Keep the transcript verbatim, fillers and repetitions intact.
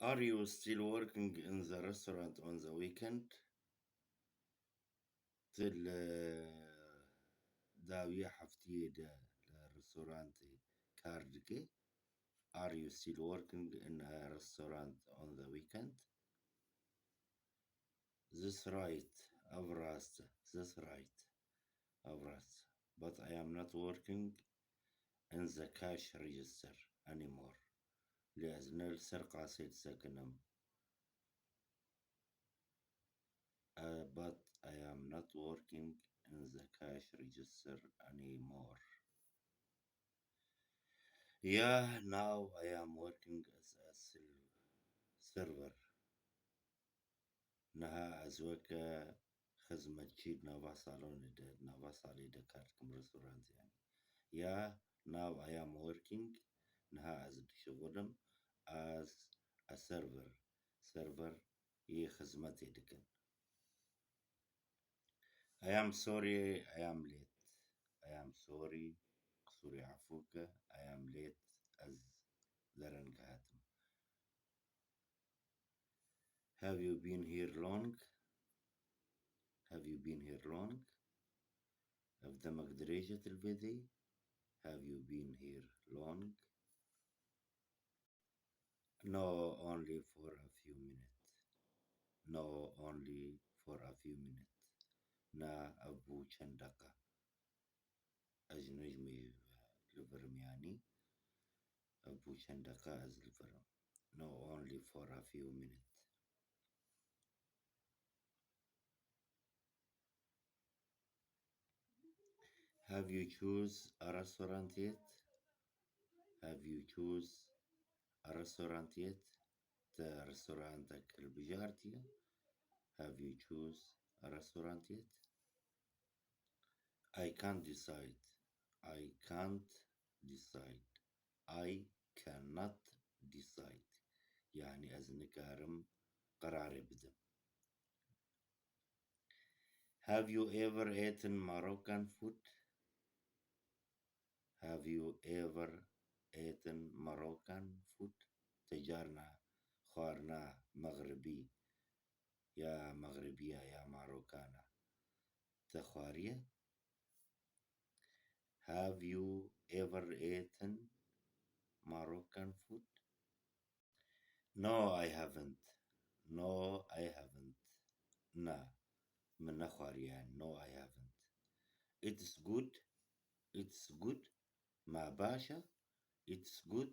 Are you still working in the restaurant on the weekend? Tu li dawiya heftiyê de li restorantê kar dikî? Are you still working in a restaurant on the weekend? This right, ev rast e. This right, ev rast. But I am not working in the cash register anymore. Lê ez ne li ser qasê disekinim. Uh, but I am not working in the cash register anymore. Yeah, now I am working as a sil- server. Niha ez weke xizmetçî di nava salonê de, di nava salê de kar dikim, restorantê yanî. Ya, now I am working, niha ez dişixulim as a server. Server yê xizmetê dikin. I am sorry, I am late. I am sorry, qisûrê efû ke, I am late, ez dereng hatim. Have you been here long? Have you been here long? Ev demek dirêj e tu li vê dê? Have you been here long? No, only for a few minutes. No, only for a few minutes. Na, ev bû çend deqa. Ez ji nijmê li vir im yanî. Ev bû çend deqa ez li vir im. No, only for a few minutes. Have you choose a restaurant yet? Have you choose a restaurant yet? Te restorantek hilbijartiye? Have you choose a restaurant yet? I can't decide. I can't decide. I cannot decide. Yani ez nikarim qerarê bidim. Have you ever eaten Moroccan food? Have you ever eaten Moroccan food? Te carna xwarina mexribî ya mexribiya ya Marokana te xwariye? Have you ever eaten Moroccan food? No, I haven't. No, I haven't. Na, min nexwariye. No, I haven't. It's good. It's good. Ma baş e. It's good.